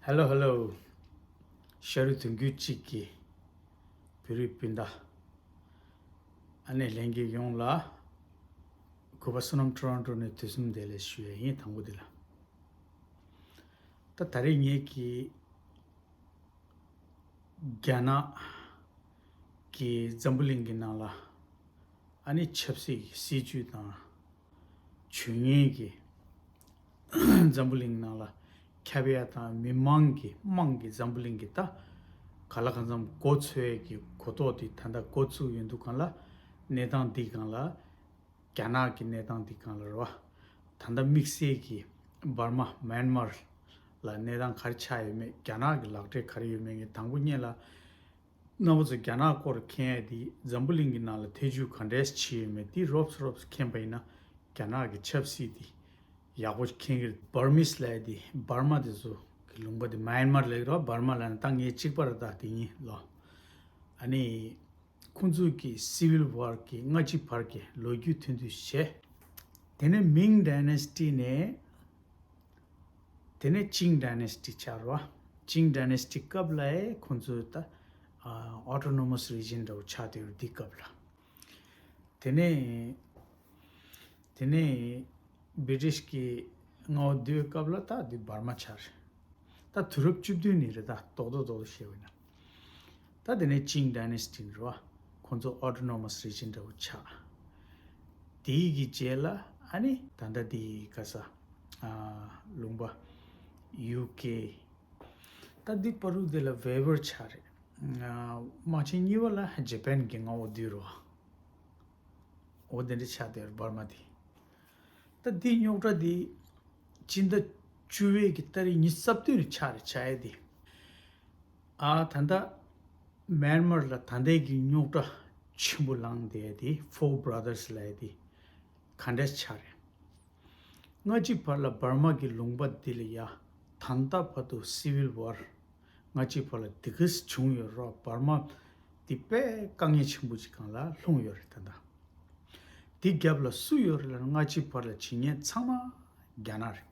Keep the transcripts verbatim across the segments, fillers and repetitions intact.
Hello hello. ཤ་རུས་དོན་རྒྱུད་གཅིག་གི་བོད་རིགས་སྤུན་ཟླ། ཨ་ནེ་ལྷན་རྒྱས་ཡོངས་ལ། གུས་པ་བསོད་ནམས་ཊོ་རོན་ཊོ་ནས་དུས་གསུམ་བདེ་ལེགས་ཞུ་ཡ་ཡིན། དང་པོ་འདི་ལ། ད་ད་རེས་ངེད་ཀྱི་རྒྱ་ནག་གི་འཛམ་བུ་གླིང་གི་ནང་ལ་ཨ་ནི་ཆབ་སྲིད་ཀྱི་སྲིད་ཇུས་དང་། ཇུས་ངན་གྱི་འཛམ་བུ་གླིང་ནང་ལ་ཁྱབ་ཡ་དང་། མི་མང་གི་དམངས་ཀྱི་འཛམ་བུ་གླིང་གི་ད་ག་ལ་གང་འཚམ་མགོ་ཚོས་ཀྱི་གོ་རྟོགས་དེ་ད་ལྟ་འགོ་བཙུགས་ཡོང་དུས་སྒང་ལ། གནས་སྟངས་འདི་སྒང་ལ། རྒྱ་ནག་གི་གནས་སྟངས་འདི་སྒང་ལ་རེད་བ། ད་ལྟ་དམིགས་བསལ་གྱི་འབར་མ་མཱན་མར་ལ་གནས་སྟངས་ག་རེ་ཆགས་ཡོད་མེད། རྒྱ་ནག་གི་ལག་འབྲེལ་ག་རེ་ཡོད་མེད་ངས་དང་པོ་ཉིད་ལ། རྣམ་པ་ཚོ་རྒྱ་ནག་སྐོར་མཁྱེན་ཡ་དེ་འཛམ་བུ་གླིང་གི་ནང་ལ་ཐེ་ཇུས་ག་འདྲས་བྱས་ཡོད་མེད་དེ་རོབ་ཙམ་རོབ་ཙམ་མཁྱེན་པ་ཡིན་ན། རྒྱ་ནག་གི་ཆབ་སྲིད་དེ་ཡག་པོ་མཁྱེན་གྱི་རེད། འབར་མིས་ལབ་ཡ་དེ་འབར་མ་དེ་ཚོ་གི་ལུང་པ་དེ་མཱན་མར་ལབ་ཀྱི་རེད་བ། འབར་མ་ལབ་ན་ད་ངས་གཅིག་པ་རེད། ད་དེ་ཡིན་ལོ། ཨ་ནི་ཁོང་ཚོ་གི་སི་ཝིལ་ཝར་གྱི་སྔ་ཕྱི་བར་གྱི་ལོ་རྒྱུས་ཐུང་ཐུང་བཤད། དེ་ནས་མིང་ཌའི་ནེ་སི་ཊི་ནས། དེ་ནས་ཅིང་ཌའི་ནེ་སི་ཊི་ཆགས་རེད་བ། ཅིང་ཌའི་ནེ་སི་ཊི་སྐབས་ལ་ཡང་ཁོང་ཚོས་ད་ཨོ་ཊོ་ནོ་མོས་རི་ཇན་འདྲ་བོ་ཆགས་བསྡད་ཡོད་རེད། འདི་སྐབས་ལ། དེ་ནས་དེ་ནས་བྷི་རི་ཊིཤ་གི་མངའ་འོག་བསྡུས་སྐབས་ལ་ད་འདི་འབར་མ་ཆགས་རེད། ད་དུས་རབས་བཅུ་བདུན་ནས་རེད། ད་རྡོག་རྡོག་རྡོག་རྡོག་བཤད་པ་ཡིན་ན། ད་དེ་ནས་ཅིང་ཌའི་ནེ་སི་ཊི་རེད་བ། ཁོང་ཚོ་ཨོ་ཊོ་ནོ་མོས་རི་ཇན་འདྲ་བོ་ཆགས། དེའི་གི་རྗེས་ལ་ཨ་ནི་ད་ལྟ་དེ་ག་ས་ཨ་ལུང་པ་ཡུ་ཀེ། ད་འདི་བར་དུ་དེ་ལ་ཝེ་ཝར་ཆགས་རེད། ཨ་དམག་ཆེན་གཉིས་པ་ལ་ཇ་པན་གྱི་མངའ་འོག་བསྡུས་རེད་བ། འོ་དེ་འདྲ་ཆགས་བསྡད་རེད་འབར་མ་དེ། ད་འདི་རྙོག་དྲ་འདི་སྤྱི་ཟླ་བཅུ་པའི་གི་ཏ་རིག་ཉི་ཤུ་རྩ་བདུན་ནས་ཆགས་རེད། ཆགས་ཡ་དེ། ཨ་ད་ལྟ་མཱན་མར་ལ་ད་ལྟའི་གི་རྙོག་དྲ་ཆེན་པོ་ལངས་བསྡད་ཡ་དེ་ཕོར་བྷ་ར་དར་སི་ལབ་ཡ་དེ་ག་འདྲས་ཆགས་རེད། སྔ་ཕྱི་བར་ལ་འབར་མ་གི་ལུང་པ་འདི་ལ་ཡ་ད་ལྟ་བར་དུ་སི་ཝིལ་ཝར་སྔ་ཕྱི་བར་ལ་འདི་གས་བྱུང་ཡོད་རེད། འབར་མ་འདི་དཔེ་དཀའ་ངལ་ཆེན་པོ་ཅིག་སྒང་ལ་ལྷུང་ཡོད་རེད། ད་ལྟ་འདི་རྒྱབ་ལ་སུ་ཡོད་རེད་ལབ་ན། སྔ་ཕྱི་བར་ལ་བྱེད་མཁན་ཚང་མ་རྒྱ་ནག་རེད།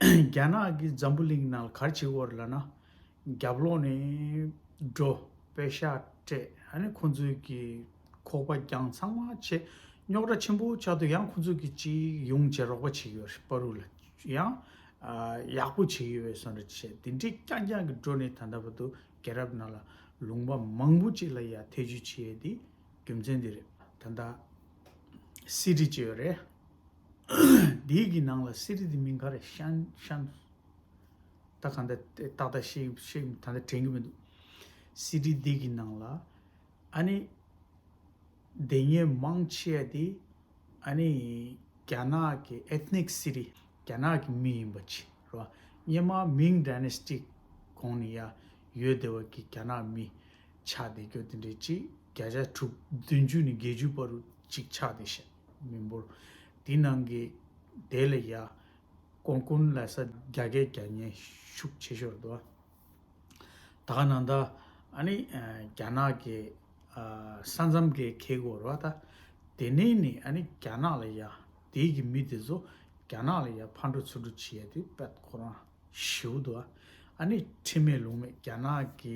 རྒྱ་ནག་གིས་འཛམ་བུ་གླིང་ནང་ལ་ག་རེ་བྱེད་ཀྱི་ཡོད་རེད་ལབ་ན། རྒྱབ་ལོགས་ནས་འགྲོ་པེ་ཤག་སྤྲད། ཨ་ནི་ཁོང་ཚོའི་གི་ཁོག་པ་རྒྱང་ཚང་མ་བྱས། རྙོག་དྲ་ཆེན་པོ་ཆགས་དུས་ཡང་ཁོང་ཚོ་གི་ཅིག་ཡོང་བྱས་རོགས་པ་བྱེད་ཀྱི་ཡོད་རེད། བར་དུ་ལ་ཡང་ཨ་ཡག་པོ་བྱེད་ཀྱི་ཡོད་བསམ་འདྲ་བྱས། དེ་འདྲའི་རྐྱང་རྐྱང་གི་འགྲོ་ནས་ད་ལྟ་བར་དུ་རྒྱལ་རབས་ནང་ལ་ལུང་པ་མང་པོ་ཅིག་ལ་ཡ་ཐེ་ཇུས་བྱས་ཡས་དེ་རྒྱུ་མཚན་འདི་རེད། ད་ལྟ་སི་ཊི་ཅིག་ཡོད་རེད། འདིའི་གི་ནང་ལ་སི་ཊི་དེ་མིང་ག་རེ། ཤན་ཤན། ད་གང་ལྟར་ཏག་ཏག་ཤེས་ཤེས་ད་ལྟ་དྲན་གྱི་མི་འདུག་སི་ཊི་འདི་གི་ནང་ལ་ཨ་ནི་སྡོད་མཁན་མང་ཆེ་བ་དེ་ཨ་ནི་རྒྱ་ནག་གི་ཨེཐ་ནིག་སི་ཊི། རྒྱ་ནག་གི་མི་ཡིན་པ་ཅིག་རེད་བ། སྔོན་མ་མིང་ཌའི་ནེ་སི་ཊི་གོང་ནས་ཡ་ཡོད་བསྡད་པ་གི་རྒྱ་ནག་མི་ཆགས་བསྡད་རྒྱུ་དེ་འདྲའི་ཅིག་བརྒྱ་ཆ་དྲུག་བདུན་ཅུ་ནས་བརྒྱད་ཅུ་བར་དུ་ཅིག་ཆགས་བསྡད་ཤག་མི་འབོར་དེ་ནང་གི་དེ་ལ་ཡ། ཀོང་ཀུན་ལ་ས་རྒྱ་སྐད་རྒྱག་མཁན་ཤུགས་ཆེ་ཤོས་རེད་འདུག་ད་ག་ནང་ད་ཨ་ནི་རྒྱ་ནག་གི་ས་མཚམས་ཀྱི་ཁེ་གོ་ར་ད། དེ་ནས་ནི་ཨ་ནི་རྒྱ་ནག་ལ་ཡ་དེའི་གི་མི་དེ་ཚོ་རྒྱ་ནག་ལ་ཡ་ཕར་འགྲོ་ཚུར་འགྲོ་བྱེད་ཡ་དེ་དཔེ་ཁོ་རང་ཞེ་པོ་འདུག་ཨ་ནི་ཁྲིམས་མེད་ལུགས་མེད་རྒྱ་ནག་གི་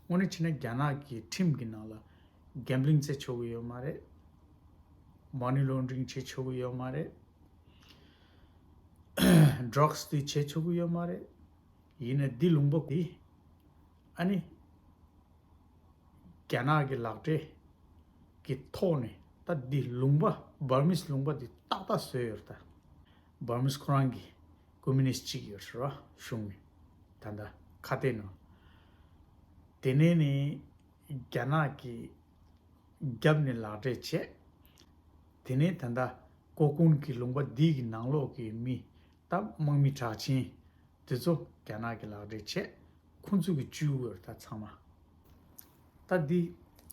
དངོས་གནས་བྱས་ན་རྒྱ་ནག་གི་ཁྲིམས་ཀྱི་ནང་ལ་གེམ་བྷ་ལིང་རྩེད་ཆོག་གི་ཡོད་མ་རེད། མ་ནི་ལོན་ཌ་རིང་བྱེད་ཆོག་གི་ཡོད་མ་རེད། ཌྲག་སི་དེ་བྱེད་ཆོག་གི་ཡོད་མ་རེད། ཡིན་ན་འདི་ལུང་པ་འདི་ཨ་ནི་རྒྱ་ནག་གི་ལག་འབྲེལ་གྱི་ཐོག་ནས་ད་འདི་ལུང་པ་འབར་མིས་ལུང་པ་འདི་ཏག་ཏག་བཟོས་ཡོད་རེད། ད་འབར་མིས་ཁོ་རང་གི་ཀོ་མུ་ནིསྟ་གཅིག་ཡོད་རེད་བ། གཞུང་ནས་ད་ལྟ་ཁ་གཏད་ནང་དེ་ནས་ནི་རྒྱ་ནག་གི་རྒྱབ་ནས་ལག་འབྲེལ་བྱས། དེ་ནས་ད་ལྟ་ཀོ་ཀུན་གྱི་ལུང་པ་འདི་གི་ནང་ལོགས་ཀྱི་མི་ད་དམག་མི་གྲགས་ཅན་དེ་ཚོ་རྒྱ་ནག་གི་ལག་འབྲེལ་བྱས། ཁོང་ཚོ་གི་བཅུག་ཡོད་རེད་ད་ཚང་མ། ད་འདི་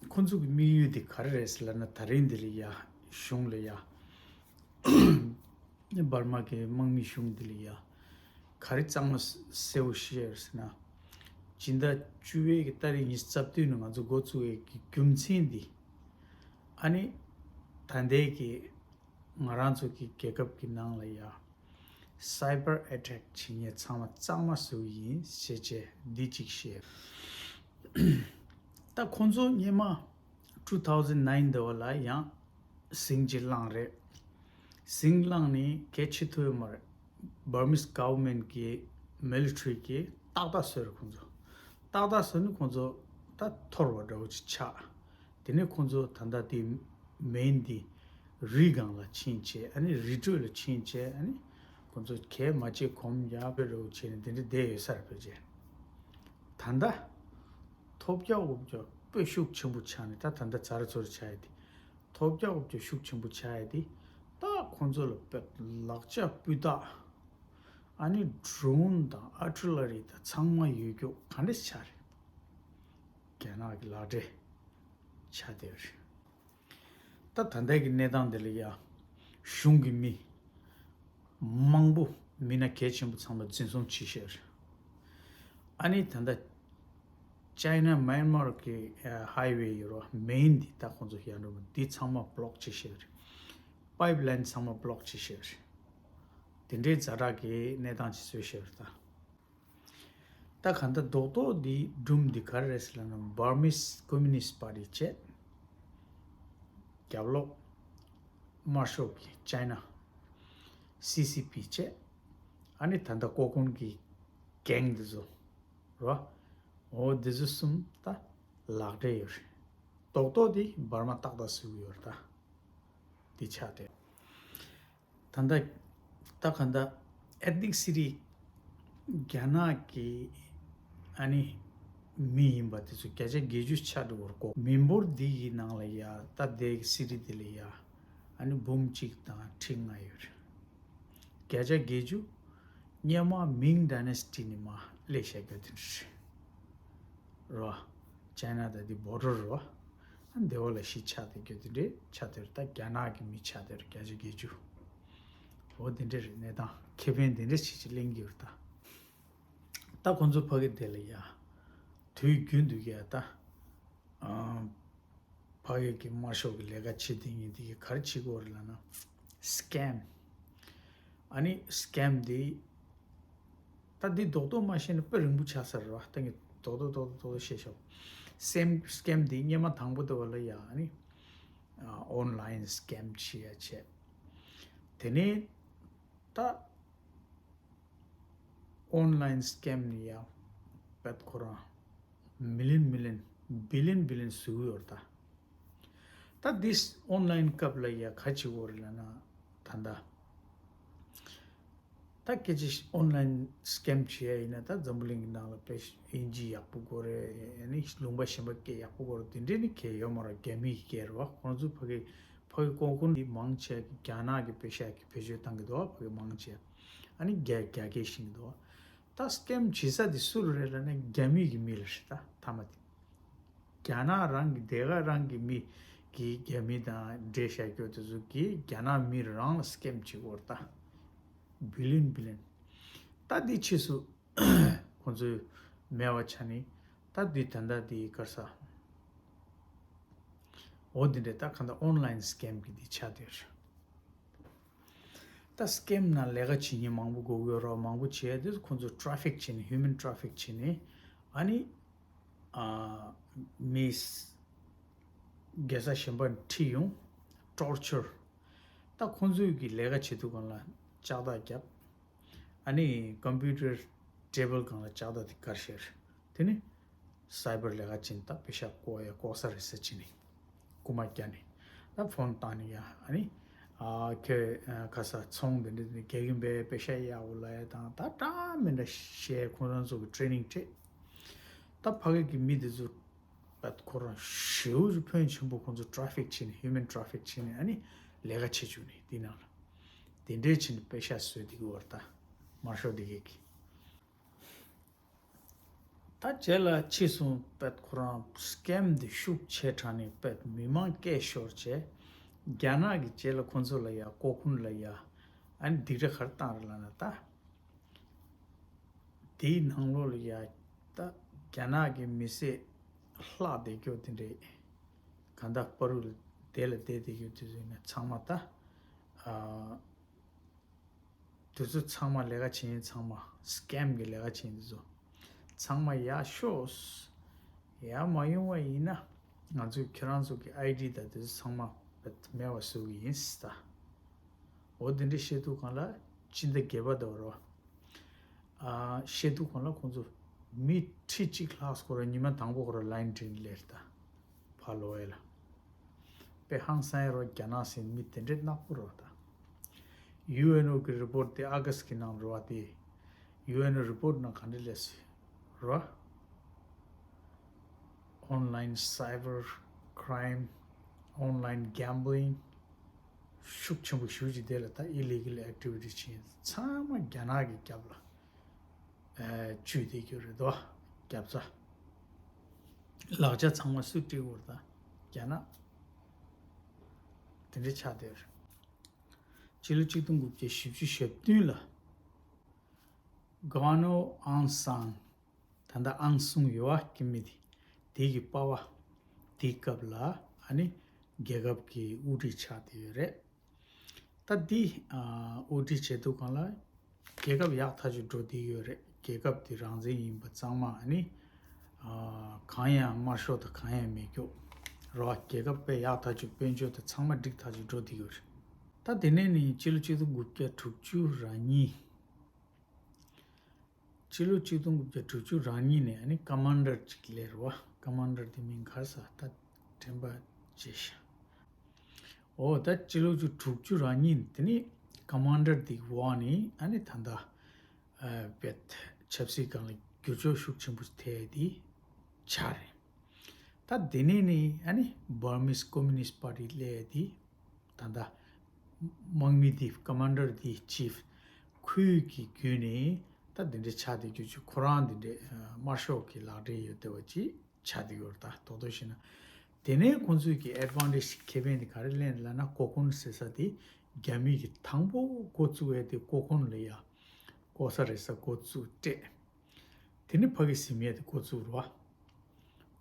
ཁོང་ཚོ་གི་དམིགས་ཡུལ་དེ་ག་རེ་རེད་ཟེར་ལབ་ན། ད་རིང་འདི་ལ་ཡ་གཞུང་ལ་ཡ་འབར་མ་གི་དམག་མི་གཞུང་འདི་ལ་ཡ་ག་རེ་གཙང་མ་གསལ་པོ་ཤེས་ཡོད་ཟེར་ན། སྤྱི་ཟླ་བཅུ་པའི་གི་ཏ་རིག་ཉི་ཤུ་རྩ་བདུན་ནས་ང་ཚོ་འགོ་བཙུགས་ཡས་ཀྱི་རྒྱུ་མཚན་འདི་ཨ་ནི་ད་ལྟའི་གི་ང་རང་ཚོ་གི་རྒྱལ་ཁབ་ཀྱི་ནང་ལ་ཡ་ Cyber attack བྱེད་མཁན་ཚང་མ་གཙང་མ་བཟོ་གི་ཡིན་ཞེས་བྱས་འདི་གཅིག་བཤད། ད་ཁོང་ཚོ་སྔོན་མ་two thousand nine འདི་བ་ལ་ཡང་ཟིང་གཅིག་བསླངས་རེད། ཟིང་བསླངས་ནས་གལ་ཆེ་ཐུབ་ཡོད་མ་རེད། Burmese government གི་military གི་ཏག་ཏག་བཟོས་རེད་ཁོང་ཚོ། ཏག་ཏག་བཟོས་ནས་ཁོང་ཚོ་ད་འཐོར་བ་འདྲ་བོ་ཅིག་ཆགས། དེ་ནས་ཁོང་ཚོ་ད་ལྟ་དེ་མེན་དེ་རི་སྒང་ལ་ཕྱིན་བྱས་ཨ་ནི་རི་ཁྲོད་ལ་ཕྱིན་བྱས་ཨ་ནི་ཁོང་ཚོ་གས་མ་བྱེད་གོམ་ཡག་པོ་རེ་བོ་བྱས་ནས་དེ་འདྲ་བསྡད་ཡོད་ས་རེད་ཕལ་ཆེར། ད་ལྟ་ཐོབ་རྒྱག་འོབ་རྒྱག་དཔེ་ཤུགས་ཆེན་པོ་ཆགས་ནས་ད་ད་ལྟ་ཛ་ར་ཚོ་ར་ཆགས་ཡོད་དེ། ཐོབ་རྒྱག་འོབ་རྒྱག་ཤུགས་ཆེན་པོ་ཆགས་ཡོད་དེ། ད་ཁོང་ཚོ་ལ་དཔེ་ལག་ཆ་སྤུས་དག་ཨ་ནི་drone དང་artillery དང་ཚང་མ་ཡོད་རྒྱུ་ག་འདྲ་ཆགས་རེད། རྒྱ་ནག་གི་ལག་འབྲེལ་ཆགས་བསྡད་ཡོད་རེད། ད་ད་ལྟའི་གི་གནས་སྟངས་འདི་ལ་ཡ་གཞུང་གི་མི་མང་པོ་མི་སྣ་གལ་ཆེན་པོ་ཚང་མ་འཛིན་བཟུང་བྱས་ཤག་ཨ་ནི་ད་ལྟ་China Myanmar གི་highway ཡོད་རེད་བ། མེན་འདི་ད་ཁོང་ཚོ་ཡར་འགྲོ་མི་འདི་ཚང་མ་block བྱས་ཤག pipeline ཚང་མ་block བྱས་ཤག་དེ་འདྲའི་ཛ་དྲག་གི་གནས་སྟངས་ཅིག་བཟོས་ཤག་ད། ད་ག་ད་རྡོག་རྡོག་འདི་སྒྲུང་འདི་ག་རེ་རེད་ཟེར་ལབ་ན་Burmese Communist Party བྱས། རྒྱབ་ལོགས་དམར་ཤོག་གི་China C C P བྱས། ཨ་ནི་ད་ལྟ་ཀོ་ཀུན་གྱི་gang འདི་ཚོ་རེད་བ། འོ་འདི་ཚོ་གསུམ་ད་ལག་འབྲེལ་ཡོད་རེད། རྡོག་རྡོག་འདི་འབར་མ་ཏག་ཏག་བཟོས་ཡོད་རེད་ད། འདི་ཆགས་ཏེ། ད་ལྟ་ད་ག་ད་Ethnic City རྒྱ་ནག་གི་ཨ་ནི་མི་ཡིན་པ་དེ་ཚོ་བརྒྱ་ཆ་བརྒྱད་ཅུ་ཆགས་འགྲོ་བར་གོ། མི་འབོར་འདི་ཡི་ནང་ལ་ཡ་ད་དེ་city དེ་ལ་ཡ་ཨ་ནི་འབུམ་གཅིག་དང་ཁྲི་ལྔ་ཡོད་རེད། བརྒྱ་ཆ་བརྒྱད་ཅུ་སྔོན་མ་Ming Dynasty ནས་མར་སླེབས་བཞག་རྒྱུ་དེ་འདྲ་རེད། རེད་བ། China དང་དེ་border རེད་བ། ཨ་འདི་བ་ལ་གཞིས་ཆགས་དེ་རྒྱུ་དེ་འདྲའི་ཆགས་དེ་རེད། ད་རྒྱ་ནག་གི་མི་ཆགས་དེ་རེད་བརྒྱ་ཆ་བརྒྱད་ཅུ། འོ་དེ་འདྲ་རེད་གནས་སྟངས་ཁེ་ཕན་དེ་འདྲ་ཞིག་ཅིག་ལེན་གྱི་ཡོད་རེད་ད། ད་ཁོང་ཚོ་ཕ་གི་དེ་ལ་ཡ་དུས་རྒྱུན་དུ་ཡ་ད། ཕ་གི་གི་དམར་ཤོག་གི་ལས་ཀ་བྱེད་དེ་ངས་དེ་གི་ག་རེ་བྱེད་དགོས་རེད་ལབ་ན། scam ཨ་ནི་scam དེ་ད་འདི་རྡོག་རྡོག་མ་ཤེས་ན་དཔེ་རིང་པོ་ཆགས་ས་རེད་བ། ད་ངས་རྡོག་རྡོག་རྡོག་རྡོག་རྡོག་རྡོག་བཤད་ཤོག་སེམ་scam དེ་སྔོན་མ་དང་པོ་དེ་བ་ལ་ཡ་ཨ་ནི་online scam བྱེད་ཡ་བྱས། དེ་ནས་ད་online scam ནི་ཡ་པད་ཁོ་རང་million million billion billion བཟོས་ཡོད་རེད་ད། ད་this online སྐབས་ལ་ཡ་ག་བྱེད་དགོས་རེད་ལབ་ན་ད་ལྟ། ད་སྐད་ཆ་online scam བྱེད་ཡ་ཡིན་ན་ད་འཛམ་བུ་གླིང་གི་ནང་ལ་དཔེ་དབྱིན་ཇི་ཡག་པོ་དགོས་རེད། ཨ་ནི་ལུང་པ་གཞན་པ་སྐད་ཡག་པོ་དགོས་རེད། དེ་འདྲས་ནི་གལ་ཡོད་མ་རེད། རྒྱ་མི་གི་སྐད་རེད་བ། ཁོང་ཚོ་ཕ་གི་ཕ་གི་ཀོང་ཀུན་འདི་མང་ཆེ་གི་རྒྱ་ནག་གི་པེ་ཤ་གི་བེད་སྤྱོད་བཏང་གི་འདུག་ཕ་གི་མང་ཆེ་ཨ་ནི་རྒྱ་རྒྱ་སྐད་ཤེས་ཀྱི་འདུག་ད་scam བྱེད་ས་དེ་སུ་རེད་ལབ་ན་རྒྱ་མི་གི་མི་ལ་རེད་ད་མཐའ་མ་དེ། རྒྱ་ནག་རང་གི་སྡེ་ཁག་རང་གི་མི་གིས་རྒྱ་མི་དང་འབྲེལ་བཞག་རྒྱུ་དེ་ཚོ་གིས་རྒྱ་ནག་མི་རང་ལ་scam བྱེད་ཀྱི་ཡོད་རེད་ད། billion billion ད་འདི་ཕྱིས་སུ་ཁོང་ཚོས་མེད་པ་ཆགས་ནས་ད་འདི་ད་ལྟ་འདི་ག་རེ་ཟ། འོ་འདི་འདྲས་ད་ག་ད་online scam གི་འདི་ཆགས་བསྡད་རེད། ད་scam ནང་ལས་ཀ་བྱེད་མཁན་མང་པོ་དགོས་ཀྱི་ཡོད་རེད། མང་པོ་བྱས་དུས་ཁོང་ཚོ་traffic བྱས་ནས་human traffic བྱས་ནས་ཨ་ནི་ཨ་མི་རྒྱལ་ས་གཞན་པར་ཁྲིད་ཡོང་། torture ད་ཁོང་ཚོས་ཀྱི་ལས་ཀ་བྱེད་དུས་སྒང་ལ་ལྕགས་ཐག་བརྒྱབ། ཨ་ནི་computer table སྒང་ལ་ལྕགས་ཐག་དེ་བཀར་བཞག་དེ་ནི་cyber ལས་ཀ་བྱེད་ནི་ད་པེ་ཤ་བཀོག་ཡ་བཀོག་ས་རེད་ཟེར་བྱས་ནས་རྐུ་མ་བརྒྱབ་ནས་ད་phone བཏང་ནས་ཡ་ཨ་ནི་ཨ་ཁྱོད་ཨ་ག་ས་ཚོང་དེ་འདྲ་དེ་རྒྱག་གིན་པས་པེ་ཤ་གཡར་འོ་ལབ་ཡ་དང་ད་འདྲ་མི་འདྲ་བཤད། ཁོང་རང་ཚོ་གི་training སྤྲད། ད་ཕ་གི་གི་མི་དེ་ཚོ་ད་ཁོ་རང་ཞེའུ་ཕོན་ཆེན་པོ་ཁོང་ཚོ་traffic བྱས་ནས་human traffic བྱས་ནས་ཨ་ནི་ལས་ཀ་བྱེད་བཅུག་ནས་དེ་ནང་ལ་དེ་འདྲའི་བྱས་ནས་པེ་ཤ་བཟོས་དེ་གི་བར་ད་དམར་ཤོག་དེ་གས་ཀྱི། ད་རྗེས་ལ་ཕྱིས་སོང་པད་ཁོ་རང་scam དེ་ཤུགས་ཆེ་དྲགས་ནས་པད་མི་མང་སྐད་ཤོར་བྱས། རྒྱ་ནག་གི་རྗེས་ལ་ཁོང་ཚོ་ལ་ཡ་ཀོ་ཁུན་ལ་ཡ་ཨ་ནི་སྡིགས་ར་ག་རེ་བཏང་རེད་ལབ་ན་ད། དེའི་ནང་ལོགས་ལ་ཡ་ད་རྒྱ་ནག་གི་མི་སེར་ལྷག་བསྡད་རྒྱུ་དེ་འདྲས་གང་ལྟར་པ་རུ་ལ་དེ་ལ་བསྡད་བསྡད་རྒྱུ་དེ་ཚོ་ཡིན་ན་ཚང་མ་ད་ཨ་ དེ་ཚོ་ཚང་མ་ལས་ཀ་བྱེད་མཁན་ཚང་མ་སི་ཀེམ་གི་ལས་ཀ་བྱེད་མཁན་དེ་ཚོ་ཚང་མ་ཡར་ཤོག་ཡར་མ་ཡོང་བ་ཡིན་ན་ང་ཚོས་ཁྱེད་རང་ཚོ་གི་ཨའི་ཌི་དང་དེ་ཚོ་ཚང་མ་མེད་པ་བཟོ་གི་ཡིན་ཟེར་ད། འོ་དེ་འདྲ་བཤད་དུས་སྒང་ལ་སྤྱི་ཟླ་བརྒྱད་པ་དང་རོ། ཨ་བཤད་དུས་སྒང་ལ་ཁོང་ཚོ་མི་ཁྲི་གཅིག་ལྷག་སྐོར་ཉི་མ་དང་པོ་ཁོ་ར་ལའིན་འདྲེན་ལེར་ད་ཕ་ལོ་ཨེ་ལ། དཔེ་ཧང་སང་ཡ་རོ་རྒྱ་ནག་ཟེར་མི་དེ་འདྲའི་ནག་པོ་རོ་ད། ཡུ་ཨེན་ཨོ་གི་རི་པོར་ཊི་དེ་ཨ་ག་སི་ཊི་གི་ནང་རོ་བ་དེ། ཡུ་ཨེན་ཨོ་རི་པོར་ཊི་ནང་ག་འདྲ་སླེབས་སོང་རོ། Online cyber crime, online gambling ཤུགས་ཆེན་པོ་ཞེ་ཅིག་དེ་ལ་ད་ཨི་ལི་གལ་ཨེག་ཊི་བི་ཊི་བྱེད་ཚང་མ་རྒྱ་ནག་གི་རྒྱབ་ལ་ཨ་བཅུག་བསྡད་རྒྱུ་རེད་དོ། རྒྱབ་རྩ། ལག་ཆ་ཚང་མ་སུས་སྤྲད་དགོས་རེད་ད། རྒྱ་ནག་དེ་འདྲ་ཆགས་བསྡད་ཡོད་རེད། ཕྱི་ལོ་གཅིག་སྟོང་དགུ་བརྒྱ་བཞི་བཅུ་ཞེ་བདུན་ལ་གྷ་ནོ་ཨང་སང་། ད་ལྟ་ཨང་སུང་ཡོད་པ་སྐྱེ་མི་དེ། དེ་གི་པ་ཕ། དེའི་སྐབས་ལ་ཨ་ནི་རྒྱལ་ཁབ་ཀྱི་དབུ་ཁྲིད་ཆགས་བསྡད་ཡོད་རེད། ད་འདི་ཨ་དབུ་ཁྲིད་བྱེད་དུས་སྒང་ལ་རྒྱལ་ཁབ་ཡག་ཐག་ཆོད་འགྲོ་བསྡད་ཡོད་རེད། རྒྱལ་ཁབ་དེ་རང་བཙན་ཡིན་པ་གཙང་མ་ཨ་ནི་ཨ་གང་ཡང་དམར་ཤོག་དང་གང་ཡང་མེད་རྒྱུ་རོ། རྒྱལ་ཁབ་དཔེ་ཡག་ཐག་ཆོད་དཔལ་འབྱོར་དང་ཚང་མ་འགྲིག་ཐག་ཆོད་འགྲོ་བསྡད་ཡོད་རེད། ད་དེ་ནས་ནི་ཕྱི་ལོ་གཅིག་སྟོང་དགུ་བརྒྱ་དྲུག་ཅུ་རེ་གཉིས། ཕྱི་ལོ་གཅིག་སྟོང་དགུ་བརྒྱ་དྲུག་ཅུ་རེ་གཉིས་ནས་ཨ་ནི་ཀ་མན་ཌར་ཅིག་སླེབས་རེད་བ། ཀ་མན་ཌར་དེ་མིང་ག་རེ་ཟེར་ད་དྲན་པ་བརྗེད་ཤག་འོ་ད་ཕྱི་ལོ་གཅིག་དྲུག་ཅུ་རེ་གཉིས་ནས་དེ་ནི་ཀ་མན་ཌར་དེ་འོག་ནས་ཨ་ནི་ད་ལྟ་ཨ་བེད་ཆབ་སྲིད་སྒང་ལ་འགྱུར་ཕྱོགས་ཤུགས་ཆེན་པོ་ཐེབས་དེ་ཆགས་རེད། ད་དེ་ནས་ནི་ཨ་ནི་Burmese Communist Party སླེབས་དེ། ད་ལྟ་དམག་མི་འདི་ཀ་མན་ཌར་འདི་ཅིཕ་ཁོའི་གི་བརྒྱུད་ནས་ད་འདི་འདྲ་ཆགས་བསྡད་རྒྱུ་ཅིག་ཁོ་རང་འདི་འདྲ་དམར་ཤོག་གི་ལག་འབྲེལ་ཡོད་བསྡད་པ་ཅིག་ཆགས་བསྡད་ཡོད་རེད། ད་རྡོག་རྡོག་བཤད་ན། དེ་ནས་ཁོང་ཚོའི་གི་ཨེཌ་ཝན་ཊེཇ་ཁེ་ཕན་དེ་ག་རེ་ལེན་ལབ་ན་ཀོ་ཁོན་ཟེར་ས་དེ་རྒྱ་མི་གི་དང་པོ་འགོ་བཙུགས་ཡས་དེ་ཀོ་ཁོན་ལ་ཡ་ཀོ་ས་རེད་ས་འགོ་བཙུགས་སྤྲད། དེ་ནི་ཕ་གི་ཟིན་ཡས་དེ་འགོ་བཙུགས་རོ།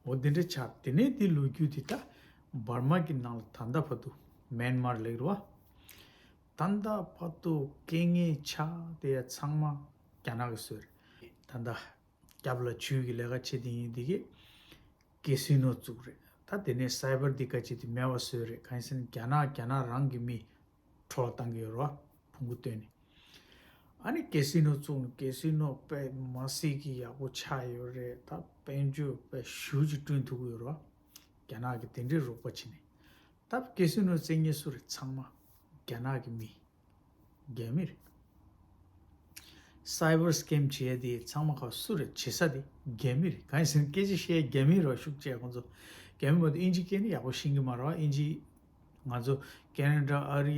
འོ་དེ་འདྲ་ཆགས། དེ་ནས་དེ་ལོ་རྒྱུས་དེ་ད་འབར་མ་གི་ནང་ལ་ད་ལྟ་བར་དུ་མེན་མར་ལེགས་རོ། ད་ལྟ་བར་དུ་རྐྱེན་ངན་ཆགས་དེ་ཡ་ཚང་མ་རྒྱ་ནག་གི་སོས་རེད། ད་ལྟ་རྒྱབ་ལ་ཇུས་ཀྱི་ལས་ཀ་བྱེད་དེ་ཡིན་དེ་གི་ཀེ་སི་ནོ་བཙུགས་རེད། ད་དེ་ནས་སའི་བར་འདི་ག་ཅིག་དེ་མེད་པ་བཟོས་རེད། གང་ཡིན་ཟེར་ན་རྒྱ་ནག་རྒྱ་ནག་རང་གི་མི་འཕྲོ་བརླག་བཏང་གི་ཡོད་རེད་བ། ཕུང་པོ་བཏོན་ནས། ཨ་ནི་ཀེ་སི་ནོ་བཙུགས་ནས་ཀེ་སི་ནོ་དཔེ་མ་སྲིད་ཀྱི་ཡག་པོ་ཆགས་ཡོད་རེད། ད་དཔལ་འབྱོར་དཔེ་ཞེ་ཅིག་བསྐྲུན་ཐུབ་ཀྱི་ཡོད་རེད་བ། རྒྱ་ནག་གིས་དེ་འདྲའི་རོགས་པ་བྱས་ནས། ད་ཀེ་སི་ནོ་བཙུགས་མཁན་སུ་རེད། ཚང་མ་རྒྱ་ནག་གི་མི། རྒྱ་མི་རེད། སའི་བར་སི་ཀེམ་བྱེད་ཡས་དེ་ཚང་མ་ཁ་སུ་རེད། བྱེད་ས་དེ་རྒྱ་མི་རེད། གང་ཡིན་ཟེར་ན་སྐད་ཆ་བཤད་རྒྱ་མི་རེད་བ། ཤུགས་ཆེ་ཁོང་ཚོ་རྒྱ་མི་མ་གཏོགས་ཨིན་ཇི་སྐད་ནི་ཡག་པོ་ཤེས་ཀྱི་མ་རེད་བ། ཨིན་ཇི་ང་ཚོ་ཁེ་ན་ཌ་ཨ་རི་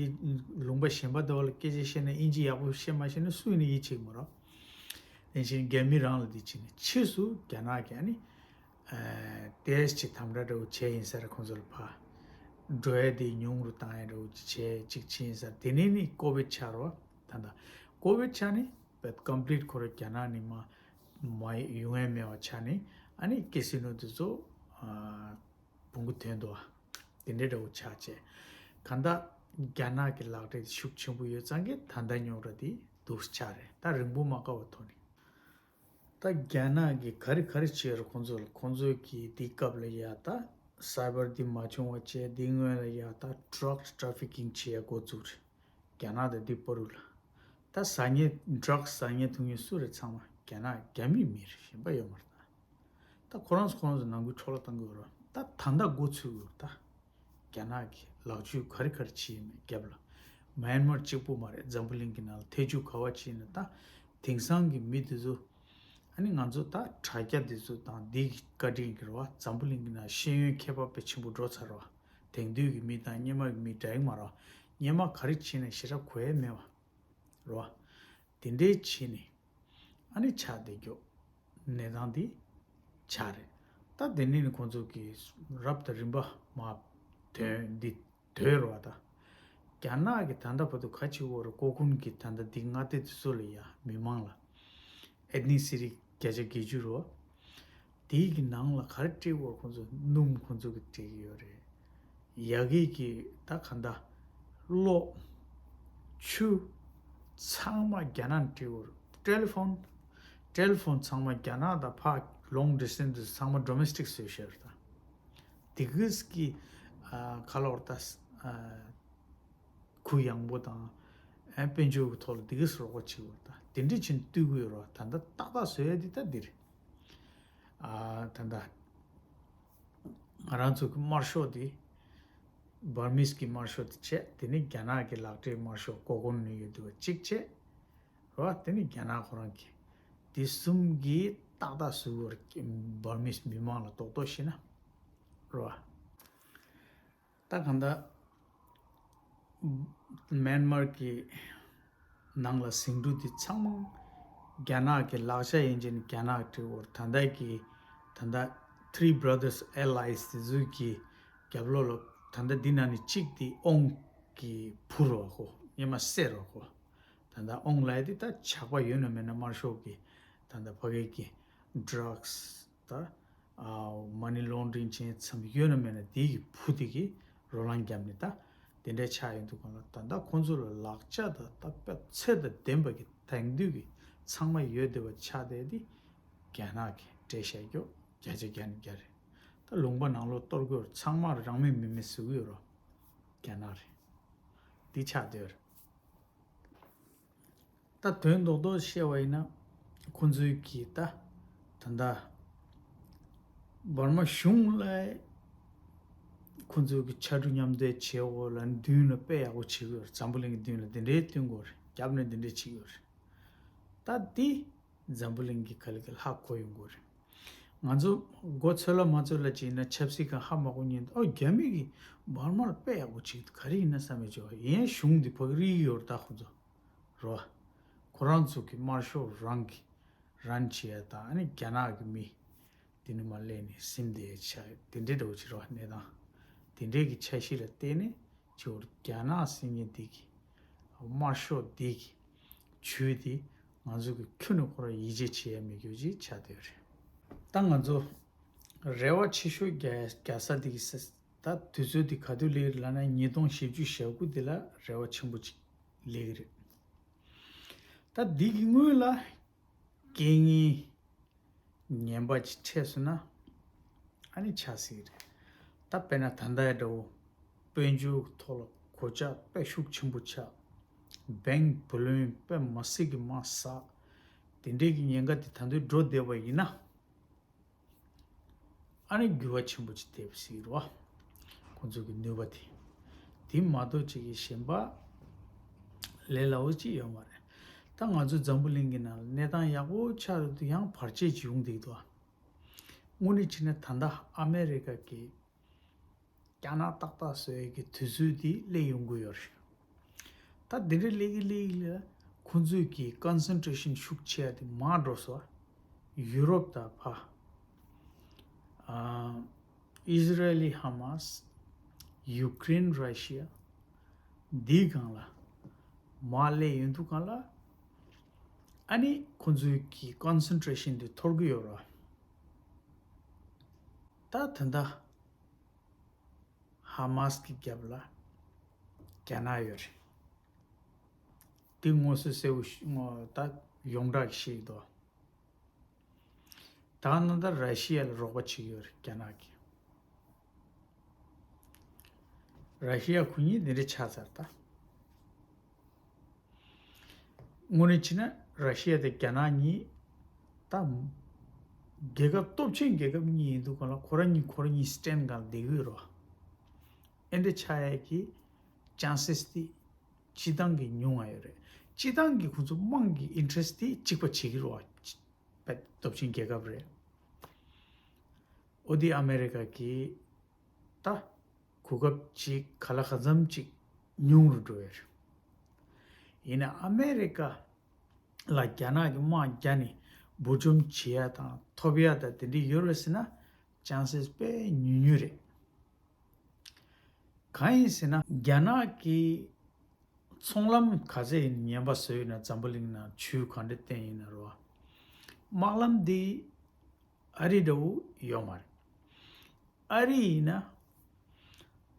ལུང་པ་གཞན་པ་དེ་བ་ལ་སྐད་ཆ་བཤད་ན་ཨིན་ཇི་ཡག་པོ་བཤད་མ་ཤེས་ན་སུ་ཡིན་ན་ཡིད་ཆེས་ཀྱི་མ་རེད་བ། དེ་བཞིན་རྒྱ་མི་རང་ལ་དེ་བྱས་ནས་ཕྱིས་སུ་རྒྱ་ནག་གིས་ཨ་ནི་ཨ་ཏོག་ཙམ་དམ་དྲག་འདྲ་བོ་བྱས་ཡིན་ས་རེད། ཁོང་ཚོ་ལ་ཕར་འགྲོ་ཡ་དེ་ཉུང་རུ་བཏང་ཡ་འདྲ་བོ་ཅིག་བྱས་ཅིག་ཕྱིན་ཡིན་ས་རེད། དེ་ནས་ནི་ཀོ་བིད་ཆགས་རོ། ད་ལྟ་ཀོ་བིད་ཆགས་ནས་བེད་ཀོམ་པི་ལིཊ་ཁོ་ར་རྒྱ་ནག་ནས་མ་མ་ཡོང་ཡ་མེད་པ་ཆགས་ནས་ཨ་ནི་ཀེ་སི་ནོ་དེ་ཚོ་ཨ་བོང་གུ་ཐོན་འདུག་བ། དེ་འདྲའི་འདྲ་བོ་ཆགས་བྱས། གང་ལྟར་རྒྱ་ནག་གི་ལག་འབྲེལ་ཤུགས་ཆེན་པོ་ཡོད་ཙང་གི་ད་ལྟ་རྙོག་དྲ་དེ་འདུག་ཆགས་རེད། ད་རིང་པོ་མ་བཀག་པ་ཐོག་ནས། ད་རྒྱ་ནག་གིས་ག་རེ་ག་རེ་བྱས་རུང་ཁོང་ཚོ་ལ་ཁོང་ཚོའི་གི་དེའི་སྐབས་ལ་ཡ་ད་སའི་བར་འདི་མ་བྱུང་བ་བྱས། དེའི་སྔོན་ལ་ཡ་ད་ཌྲག་ཊྲ་ཕི་ཀིང་བྱེད་ཡ་འགོ་བཙུགས་རེད། རྒྱ་ནག་དང་དེའི་བར་དུ་ལ། ད་ཟ་མཁན་ཌྲག་ཟ་མཁན་འཐུང་མཁན་སུ་རེད། ཚང་མ་རྒྱ་ནག་རྒྱ་མི་མི་རེད། གཞན་པ་ཡོད་མ་རེད་ད། ད་ཁོ་རང་ཚོ་ཁོ་རང་ཚོ་ནང་ཁུལ་འཕྲོ་བརླག་བཏང་གི་ཡོད་རེད། ད་ད་ལྟ་འགོ་ཚུགས་ཡོད་རེད་ད། རྒྱ་ནག་གི་ལག་འཇུ་ག་རེ་ག་རེ་བྱས་ཡོད་མེད་རྒྱབ་ལ། མེན་མར་གཅིག་པུ་མ་རེད། འཛམ་བུ་གླིང་གི་ནང་ལ་ཐེ་ཇུས་ག་བ་བྱས་ན་ད་དེང་སང་གི་མི་དེ་ཚོ་ཨ་ནི་ང་ཚོ་ད་དྲ་རྒྱ་དེ་ཚོ་དང་འདི་གི་བཀའ་དྲིན་གྱིས་རེད་བ། འཛམ་བུ་གླིང་གི་ནང་ཤེས་ཡོན་ཁྱད་པར་དཔེ་ཆེན་པོ་འགྲོ་ཚར་རེད་བ། དེང་དུས་ཀྱི་མི་དང་སྔོན་མ་གི་མི་འདྲ་གི་མ་རེད་བ། སྔོན་མ་ག་རེ་བྱས་ན་ཞེ་དྲག་གོ་ཡ་མེད་བ། རེད་བ། དེ་འདྲའི་བྱས་ནས་ཨ་ནི་ཆགས་བསྡད་རྒྱུ་གནས་སྟངས་འདི་ཆགས་རེད། ད་དེ་ནས་ནི་ཁོང་ཚོ་གིས་རབ་དང་རིམ་པ་མ་དོན་འདི་དོད་རེད་བ། ད་རྒྱ་ནག་གིས་ད་ལྟ་བར་དུ་ག་བྱེད་ཀྱི་ཡོད་རེད། ཀོ་ཁུན་གྱིས་ད་ལྟ་འདི་མངའ་སྡེ་དེ་ཚོ་ལ་ཡ་མི་མང་ལ་ཨེཐ་ནི་སི་ཊི་བརྒྱ་ཆ་བརྒྱད་ཅུ་རེད་བ། དེའི་གི་ནང་ལ་ག་རེ་སྤྲད་དགོས་ཁོང་ཚོ་སྣུམ་ཁོང་ཚོ་གི་སྤྲད་ཀྱི་ཡོད་རེད། ཡ་གི་གི་ད་ག་འདྲ་གློག་ཆུ་ ཚང་མ་རྒྱ་ནག་འབྲི་བར། ཊེ་ལི་ཕོན། ཊེ་ལི་ཕོན་ཚང་མ་རྒྱ་ནག་དང་ཕ་long distance དུ་ཚང་མ་ཌོ་མེ་སི་ཊིག་བཟོས་ཤར་དང་། དེ་གིས་ཀྱི་ཁ་ལོར་ད་གུ་ཡངས་པོ་དང་ཨ་དཔལ་འབྱོར་གྱི་ཐོག་ལ་དེ་གིས་རོགས་པ་བྱེད་བར་དང་དེ་འདྲ་ཕྱིན་བཏུལ་དགོས་རོགས། ད་ལྟ་ཏག་ཏག་བཟོས་ཡ་དེ་ད་འདིར། ད་ལྟ་ང་རང་ཚོ་གི་དམར་ཤོག་དེ། བར་མིས་ཀྱི་དམར་ཤོག་དེ་བྱས། དེ་ནས་རྒྱ་ནག་གི་ལག་འབྲེལ་དམར་ཤོག་གོ་གོ་ནུ་ཡོད་དུ་བ་གཅིག་བྱས། རོ། དེ་ནས་རྒྱ་ནག་ཁོ་རང་གི་དེ་གསུམ་གྱིས་ཏག་ཏག་བཟོ་བར་བར་མིས་མི་མང་ལ་རྡོག་རྡོག་བཤད་ན། རོ། ད་གང་ལྟར་མེན་མར་གྱི་ནང་ལ་ཟིང་འཁྲུག་འདི་ཚང་མ་རྒྱ་ནག་གི་ལག་ཆ་ཡིན་ཅིང་རྒྱ་ནག་འབྲི་བར་ད་ལྟ་གི་ད་ལྟ་Three Brothers Allies དེ་ཚོའི་གི་རྒྱབ་ལོགས་ལ་ད་ལྟ་འདི་ནང་ནས་གཅིག་དེ་ཨོང་གི་བུ་རོ་ཁོ་སྔོན་མ་སྲས་རོ་ཁོ། ད་ལྟ་ཨོང་ལབ་ཡ་དེ་ད་ཇག་པ་ཡོད་ན་མེད་ན་དམར་ཤོག་གི་ད་ལྟ་ཕ་གི་གི་ཌྲག་སི་ད་མ་ནི་ལོན་ཌ་རིང་བྱས་ཙམ་ཡོད་ན་མེད་ན་དེ་གི་བུ་དེ་གི་རོ་ལངས་བརྒྱབ་ནས་ད་དེ་འདྲའི་ཆགས་ཡོང་དུས་གང་ལ་ད་ལྟ་ཁོང་ཚོ་ལ་ལག་ཆ་དང་ད་དཔེ་ཚད་དང་ལྡན་པ་གི་དེང་དུས་ཀྱི་ཚང་མ་ཡོད་བསྡད་པ་ཆགས་བསྡད་དེ་རྒྱ་ནག་གི་འབྲེལ་བཤད་རྒྱོ་བརྒྱ་ཆ་བརྒྱ་ནས་བརྒྱ་རེད། ད་ལུང་པ་ནང་ལོགས་གཏོར་དགོས་ཚང་མ་རང་མོས་མི་མེད་ཟེར་གི་ཡོད་རོ། རྒྱ་ནག་རེད། འདི་ཆགས་བསྡད་རེད། ད་དོན་རྡོག་རྡོག་བཤད་པ་ཡིན་ན་ཁོང་ཚོའི་གི་ད་ད་ལྟ་འབར་མ་གཞུང་ལ་ཁོང་ཚོའི་གི་ཕྱར་གྲུ་མཉམ་འདེགས་བྱེད་འོ་ལ་མདུན་ལ་དཔེ་ཡག་པོ་བྱེད་དགོས་རེད། འཛམ་བུ་གླིང་གི་མདུན་ལ་འདི་འདྲའི་བསྟུན་དགོས་རེད། རྒྱབ་ནས་འདི་འདྲའི་བྱེད་དགོས་རེད། ད་འདི་འཛམ་བུ་གླིང་གི་ག་ལེ་ག་ལེ་ཧ་གོ་ཡོང་དགོས་རེད། ང་ཚོ་མགོ་ཚོད་ལ་མ་ཚོད་ལ་བྱས་ན་ཆབ་སྲིད་ཁང་ཧ་མ་གོ་ཉན་ཨོ་རྒྱ་མི་གི་འབར་མར་དཔེ་ཡག་པོ་བྱེད་ག་རེ་ཡིན་ན་བསམ་མེད་ཆོག་ཡིན་གཞུང་འདི་ཕ་གི་རིག་གི་ཡོད་རེད། ད་ཁོང་ཚོ་རོ། ཁོ་རང་ཚོ་གི་དམར་ཤོག་རང་གི་རང་བྱེད་ཡ་དང་ཨ་ནི་རྒྱ་ནག་གི་མི་དེ་ནི་མ་ལས་ནས་སིམ་དེ་ཆ་དེ་འདྲའི་འགྲོ་ཕྱིར་བ་གནས་སྟངས་དེ་འདྲའི་གི་འཆར་གཞི་ལ་བརྟེན་ནས་ཇོ་བོ་རྒྱ་ནག་ཟེར་མཁན་འདི་གི་དམར་ཤོག་འདི་གི་ཇུས་འདི་ང་ཚོ་གི་ཁྱོན་ནས་ཁོ་ར་ཡིད་ཆེས་བྱེད་ཡ་མེད་རྒྱུ་ཅིག་ཆགས་བསྡད་རེད། ད་ང་ཚོ་རེ་བ་ཆེ་ཤོས་རྒྱ་རྒྱ་ས་འདི་གི་ས་ད་དུས་ཚོད་འདི་ག་དུས་སླེབས་རེད་ལབ་ན་ཉིས་སྟོང་བཞི་བཅུ་ཞེ་དགུ་འདི་ལ་རེ་བ་ཆེན་པོ་ཅིག་སླེབས་ཀྱི་རེད། ད་འདི་གི་སྔོན་ལ་རྐྱེན་ངན་ངན་པ་ཅིག་འཕྲད་སོང་ན་ཨ་ནི་ཆགས་སྲིད་རེད། ད་དཔེར་ན་ད་ལྟ་ཡ་འདྲ་བོ་དཔལ་འབྱོར་གྱི་ཐོག་ལ་གོད་ཆག་དཔེ་ཤུགས་ཆེན་པོ་ཆགས། བེང་བུ་ལོན་དཔེ་མ་སྲིད་ཀྱི་མར་ཟག་དེ་འདྲའི་གི་ཉེན་ཁ་དེ་ད་དུང་འགྲོ་བསྡད་པ་ཡིན་ན། ཨ་ནི་འགྱུར་བ་ཆེན་པོ་ཅིག་ཐེབས་སྲིད་རེད་བ། ཁོང་ཚོ་གི་ནུས་པ་དེ། དེ་མ་གཏོགས་ཅིག་གི་གཞན་པ་ལས་སླ་བོ་ཅིག་ཡོད་མ་རེད། ད་ང་ཚོ་འཛམ་བུ་གླིང་གི་ནང་ལ་གནས་སྟངས་ཡག་པོ་ཆགས་རེད་འདུག་ཡང་བར་ཆད་ཅིག་ཡོང་བསྡད་འདུག་དངོས་གནས་བྱས་ན་ད་ལྟ་ཨ་མེ་རི་ཀ་གི་རྒྱ་ནག་ཏག་ཏག་བཟོ་ཡས་ཀྱི་དུས་ཚོད་དེ་སླེབས་ཡོང་གི་ཡོད་རེད། ད་འདི་འདྲ་སླེབས་ཀྱི་སླེབས་ཀྱི་ལ་ཁོང་ཚོས་ཀྱི་ཀོན་སེན་ཊྲེ་ཤན་ཤུགས་ཆེ་བ་དེ་མར་འགྲོ་སོང་། ཡུ་རོབ་དང་ཕ་ཨ་ཨིས་ར་ཨེལ་ཧ་མ་སི། ཡུ་ཀེ་རེན་ར་ཤི་ཡ། འདིའི་སྒང་ལ་མར་སླེབས་ཡོང་དུས་སྒང་ལ་ཨ་ནི་ཁོང་ཚོའི་ཀྱི་ཀོན་སེན་ཊྲེ་ཤན་དེ་འཐོར་གི་ཡོད་རེད། ད་ད་ལྟ་ཧ་མ་སི་གི་རྒྱབ་ལ་རྒྱ་ནག་ཡོད་རེད། དེ་མངོན་གསལ་གསལ་པོ་ཞིག་ངོ་ད་ཡོངས་གྲགས་ཤིག་འདུག་ད་ནང་ད་ར་ཤི་ཡ་ལ་རོགས་པ་བྱེད་ཀྱི་ཡོད་རེད་རྒྱ་ནག་གིས། ར་ཤི་ཡ་ཁོ་གཉིས་འདི་འདྲ་ཆགས་ཚར་ད། དངོས་གནས་བྱས་ན་ར་ཤི་ཡ་དང་རྒྱ་ནག་གཉིས་ད་རྒྱལ་ཁབ་སྟོབས་ཆེན་རྒྱལ་ཁབ་གཉིས་ཡིན་དུས་སྒང་ལ་ཁོ་རང་གཉིས་ཁོ་རང་གཉིས་སི་ཊེན་སྒང་ལ་བསྡད་ཀྱི་ཡོད་རེད་བ། ཨེ་འདྲ་ཆགས་ཡས་ཀྱི་ཅན་སེ་སི་དེ་སྤྱི་བཏང་གི་ཉུང་ང་ཡོད་རེད། སྤྱི་བཏང་གི་ཁོང་ཚོ་དམངས་ཀྱི་ཨིན་ཊེ་རེ་སི་དེ་གཅིག་པ་བྱེད་ཀྱི་རེད་བ། སྟོབས་ཆེན་རྒྱལ་ཁབ་རེད། འོ་དེ་ཨ་མེ་རི་ཀ་གི་ད་གོ་སྐབས་ཅིག་ག་ལ་ག་ཙམ་ཅིག་ཉུང་རུ་འགྲོ་ཡོད་རེད། ཡིན་ན་ཨ་མེ་རི་ཀ་ལ་རྒྱ་ནག་གི་དམག་རྒྱག་ནས་འབུར་འཇོམས་བྱེད་ཡ་དང་ཐོབ་ཡ་དང་དེ་འདྲ་ཡོད་རེད་ཟེར་ན་ཅན་སེ་སི་དཔེ་ཉུང་ཉུང་རེད། གང་ཡིན་ཟེར་ན་རྒྱ་ནག་གི་ཚོང་ལམ་ག་ཚད་ཡིན་ངན་པ་བཟོས་ཡོད་ན་འཛམ་བུ་གླིང་ནང་ཇུས་ག་འདྲ་བསྟན་ཡིན་ན་རོ། དམག་ལམ་འདི་ཨ་རི་འདྲ་བོ་ཡོད་མ་རེད། ཨ་རི་ཡིན་ན་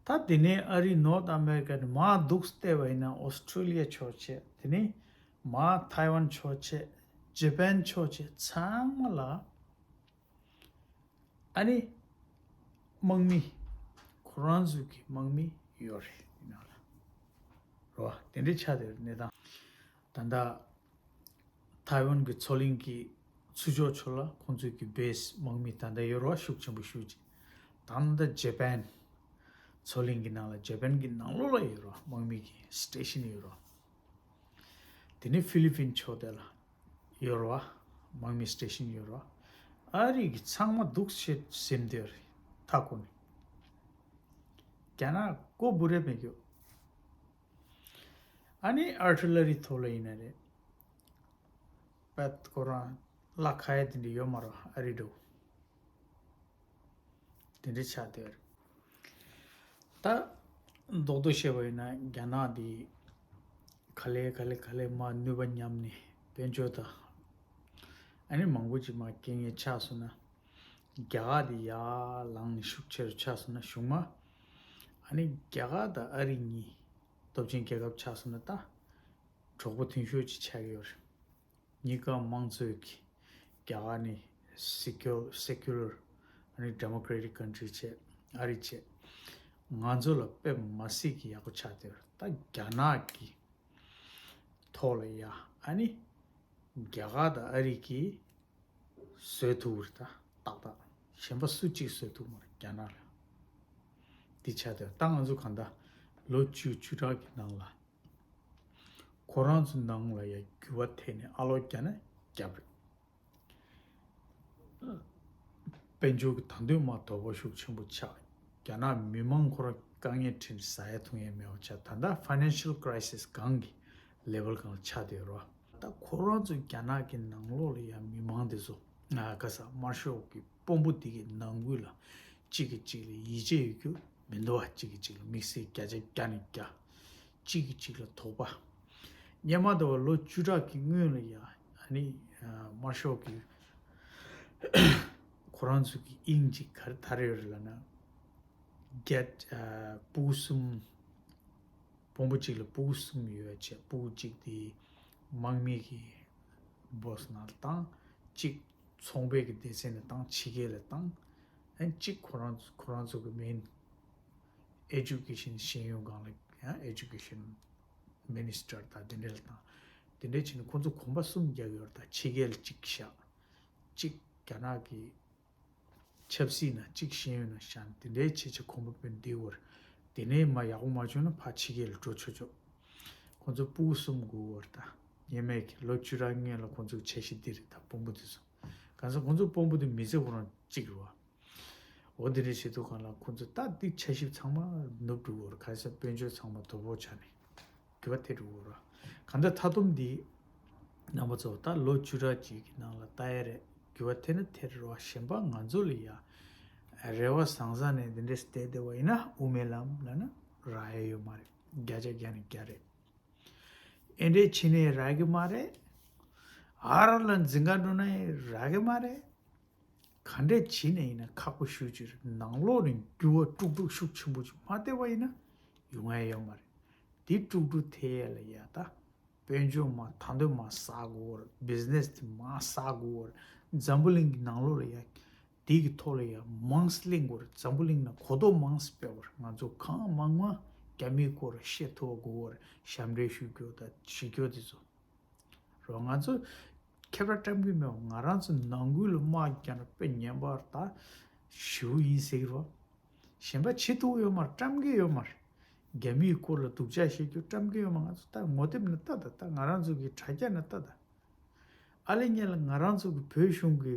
ད་དེ་ནས་ཨ་རི་ནོར་ཐ་ཨ་མེ་རི་ཀ་ནས་མར་འདུག་བལྟས་པ་ཡིན་ན་ཨོ་སི་ཊྲེ་ལི་ཡ་ཕྱོགས་བྱས་དེ་ནས་ མ་ཐའེ་ཝན་ཕྱོགས་བྱས། ཇེ་པན་ཕྱོགས་བྱས། ཚང་མ་ལ་ཨ་ནི་དམག་མི། ཁོ་རང་ཚོའི་གི་དམག་མི་ཡོད་རེད། དེ་ནང་ལ་རོ། དེ་འདྲའི་ཆ་དེར་གནས་སྟངས། ད་ལྟ་ཐའེ་ཝན་གྱི་མཚོ་གླིང་གི་ཚུར་ཕྱོགས་ཕྱོགས་ལ་ཁོང་ཚོའི་གི་བྷེ་སི་དམག་མི་ད་ལྟ་ཡོད་རོ། ཤུགས་ཆེན་པོ་ཞུགས་ཀྱི། ད་ལྟ་ཇེ་པན་མཚོ་གླིང་གི་ནང་ལ། ཇེ་པན་གྱི་ནང་ལོགས་ལ་ཡོད་རོ། དམག་མི་གི་སི་ཊེ་ཤན་ཡོད་རོ། དེ་ནས་ཧྥི་ལི་པིན་ཕྱོགས་དེ་ལ་ཡོད་རོ། དམག་མི་སི་ཊེ་ཤན་ཡོད་རོ། ཨ་རི་གི་ཚང་མ་འདུག་བྱས་ཟིན་དེ་རེད། མཐའ་འཁོར་ནས། རྒྱ་ནག་མགོ་འབུར་རེ་མེད་རྒྱུ། ཨ་ནི་ཨར་ཊི་ལ་རི་ཐོག་ལ་ཡིན་ན་རེད། པད་ཁོ་རང་གླ་ཁ་ཡ་དེ་འདྲ་ཡོད་མ་རེད། ཨ་རི་འགྲོ། དེ་འདྲ་ཆགས་བསྡད་རེད། ད་རྡོག་རྡོག་བཤད་པ་ཡིན་ན་རྒྱ་ནག་འདི་ག་ལེ་ག་ལེ་ག་ལེ་མར་ནུས་པ་ཉམས་ནས། དཔལ་འབྱོར་དང་ཨ་ནི་མང་པོ་ཅིག་མར་རྐྱེན་ངན་ཆགས་སོང་ན། རྒྱ་གར་འདི་ཡར་ལངས་ནས་ཤུགས་ཆེ་རུ་ཆགས་སོང་ན། གཞུག་མ་ཨ་ནི་རྒྱ་གར་དང་ཨ་རི་གཉིས་སྟོབས་ཆེན་རྒྱལ་ཁབ་ཆགས་སོང་ན། ད་གྲོགས་པོ་མཐུན་ཤོས་ཅིག་ཆགས་ཀྱི་ཡོད་རེད། གཉིས་ཀ་དམངས་གཙོའི་གི། རྒྱ་གར་ནི་སེ་ཀུ་སེ་ཀུ་ལར། ཨ་ནི་ཌེ་མོ་ཀྲེ་ཊིག་ཀན་ཊི་རི་བྱས། ཨ་རི་བྱས། ང་ཚོ་ལ་དཔེ་མ་སྲིད་ཀྱི་ཡག་པོ་ཆགས་བསྡད་ཡོད་རེད། ད་རྒྱ་ནག་གི་ཐོག་ལ་ཡ། ཨ་ནི་རྒྱ་གར་དང་ཨ་རི་གིས་བཟོད་ཐུབ་རེད། ད་ཏག་ཏག་གཞན་པ་སུ་གཅིག་བཟོད་ཐུབ་མ་རེད་རྒྱ་ནག་ལ། འདི་ཆགས་བསྡད་ཡོད། ད་ང་ཚོ་གང་ལྟར་ལོ་བཅུ་བཅུ་ཕྲག་གི་ནང་ལ། ཁོ་རང་ཚོ་ནང་ལ་ཡ་འགྱུར་བ་ཐེབས་ནས་ཨ་ལོ་རྒྱབ་ན་རྒྱབ་རེད། དཔལ་འབྱོར་གྱི་ད་དུང་མར་དོ་ཕོག་ཤུགས་ཆེན་པོ་ཆགས། རྒྱ་ནག་མི་མང་ཁོ་རང་དཀའ་ངལ་འཕྲད་ནས་ཟ་ཡ་འཐུང་ཡ་མེད་པ་ཆགས། ད་ལྟ་ཕའི་ནན་ཤལ་ཀྲའི་སིས་གང་གི་ལེ་ཝལ་སྒང་ལ་ཆགས་བསྡད་ཡོད་རེད་བ། ད་ཁོ་རང་ཚོ་རྒྱ་ནག་གི་ནང་ལོགས་ལ་ཡ་མི་མང་དེ་ཚོ། ཨ་ག་ས་དམར་ཤོག་གི་དཔོན་པོ་དེ་གི་ནང་ཁུལ་ལ་གཅིག་གིས་གཅིག་ལ་ཡིད་ཆེས་ཡོད་རྒྱུ་མི་འདུག་བ། གཅིག་གིས་གཅིག་ལ་དམིགས་བསལ་བརྒྱ་ཆ་བརྒྱ་ནས་བརྒྱ། གཅིག་གིས་གཅིག་ལ་དོགས་པ། སྔོན་མ་དང་པོ་ལོ་བཅུ་ཕྲག་གི་སྔོན་ལ་ཡ། ཨ་ནི་ཨ་དམར་ཤོག་གི་ཁོ་རང་ཚོ་གི་དབྱིངས་གཅིག་ག་རེ་དར་ཡོད་རེད་ལབ་ན། རྒྱ་ཨ་སྤུ་གུ་གསུམ། དཔོན་པོ་གཅིག་ལ་སྤུ་གུ་གསུམ་ཡོད་བྱས། སྤུ་གུ་གཅིག་དེ་དམག་མི་གི་བྷོ་སི་ནང་ལ་བཏང་། གཅིག་ཚོང་པའི་གི་སྡེ་ཚན་ལ་བཏང་། ཕྱི་རྒྱལ་ལ་བཏང་། ཨ་ནི་གཅིག་ཁོ་རང་ཁོ་རང་ཚོ་གི་མེན་ཨེ་ཌུ་ཀེ་ཤན་ཤེས་ཡོན་སྒང་ལ་ཡང་ཨེ་ཌུ་ཀེ་ཤན་མི་ནི་སི་ཊར་དང་དེ་འདྲ་ལ་བཏང་། དེ་འདྲ་བྱས་ནས་ཁོང་ཚོ་གོམ་པ་གསུམ་རྒྱག་གི་ཡོད་རེད། ད་ཕྱི་རྒྱལ་ལ་གཅིག་བཞག། གཅིག་རྒྱ་ནག་གི་ཆབ་སྲིད་ནང་། གཅིག་ཤེས་ཡོན་ནང་བཞག་ནས། དེ་འདྲའི་བྱས་བྱས་གོམ་པ་སྤོས་བསྡད་ཡོད་རེད། དེ་ནས་མར་ཡག་པོ་མ་བྱུང་ན་ཕར་ཕྱི་རྒྱལ་ལ་འགྲོ་ཆོག་ཆོག། ཁོང་ཚོ་སྤུ་གུ་གསུམ་དགོས་ཡོད་རེད། ད་སྔོན་མའི་གི་ལོ་བཅུ་ཕྲག་སྔོན་ལ་ཁོང་ཚོའི་འཆར་གཞི་འདི་རེད། ད་དཔོན་པོ་དེ་ཚོ། གང་ཟེར་ཁོང་ཚོ་དཔོན་པོ་དེ་མི་ཚེ་ཁོ་རང་གཅིག་རེད་བ། འོ་དེ་འདྲ་བྱེད་དུས་སྒང་ལ་ཁོང་ཚོ་ད་འདི་འཆར་གཞི་ཚང་མ་ནུབ་འགྲོ་གི་ཡོད་རེད། ག་རེ་ཟེར་དཔལ་འབྱོར་ཚང་མ་དོ་ཕོག་ཆགས་ནས་འགྱུར་བ་ཐེབས་འགྲོ་གི་ཡོད་རེད། གང་ལྟར་མཐའ་སྡོམ་འདི་རྣམ་པ་ཚོ་ད་ལོ་བཅུ་ཕྲག་གཅིག་གི་ནང་ལ་ལྟ་ཡ་རེད། འགྱུར་བ་ཐེབས་ན་ཐེབས་རེད་བ། གཞན་པ་ང་ཚོ་ལ་ཡ་རེ་བ་བཟང་ས་ནས་འདི་འདྲས་བལྟས་བསྡད་པ་ཡིན་ན་དབུ་མའི་ལམ་ལབ་ན་རག་ཡ་ཡོད་མ་རེད། བརྒྱ་ཆ་བརྒྱ་ནས་བརྒྱ་རེད། ཨེ་འདྲས་བྱས་ནས་རག་གི་མ་རེད། ཨ་ར་ལ་འཛིན་ག་འགྲོ་ན་ཡང་རག་གི་མ་རེད། ག་འདྲས་བྱས་ནས་ཡིན་ན་ཁག་པོ་ཞེ་པོ་ཅིག་རེད། ནང་ལོགས་ནས་འགྱུར་བ་དཀྲུག་དཀྲུག་ཤུགས་ཆེན་པོ་ཅིག་མ་བསྡད་པ་ཡིན་ན་ཡོང་ཡ་ཡོད་མ་རེད། དེ་དཀྲུག་དཀྲུག་ཐེབས་ཡ་ལ་ཡ་ད་དཔལ་འབྱོར་མར་ད་དུང་མར་ཟག་དགོས་པ་རེད། བི་ཛི་ནེ་སི་དེ་མར་ཟག་དགོས་པ་རེད། འཛམ་བུ་གླིང་གི་ནང་ལོགས་ལ་ཡ་དེ་གི་ཐོག་ལ་ཡ་མང་ཙམ་གླེང་དགོས་རེད། འཛམ་བུ་གླིང་ནང་གོ་རྟོགས་མང་ཙམ་སྤེལ་དགོས་རེད། ང་ཚོ་གང་མང་མང་རྒྱ་མིའི་སྐོར་ལ་ཤེས་ཐུབ་པ་དགོས་པ་རེད། ཞབས་འདྲེན་ཞུ་རྒྱུ་དང་བྱེད་རྒྱུ་དེ་ཚོ། རོ། ང་ཚོ་ཁྱད་པར་བཀྲམ་གི་མེད་པ། ང་རང་ཚོ་ནང་ཁུལ་ལ་དམག་རྒྱག་ན་དཔེ་ངན་པ་ད་ཞེ་པོ་ཡིན་ཟེར་གི་རོ། གཞན་པ་བྱེད་ཐུབ་ཡོད་མ་རེད། བཀྲམ་གི་ཡོད་མ་རེད། རྒྱ་མིའི་སྐོར་ལ་སྡུག་ཅག་བཤད་རྒྱུ་བཀྲམ་གི་ཡོད་མ། ང་ཚོ་ད་ངོ་དེབ་ནང་ལྟ་ད། ད་ང་རང་ཚོ་གི་དྲ་རྒྱ་ནང་ལྟ་ད། ཨ་ལེ་ཉེ་ལ་ང་རང་ཚོ་གི་བོད་གཞུང་གི་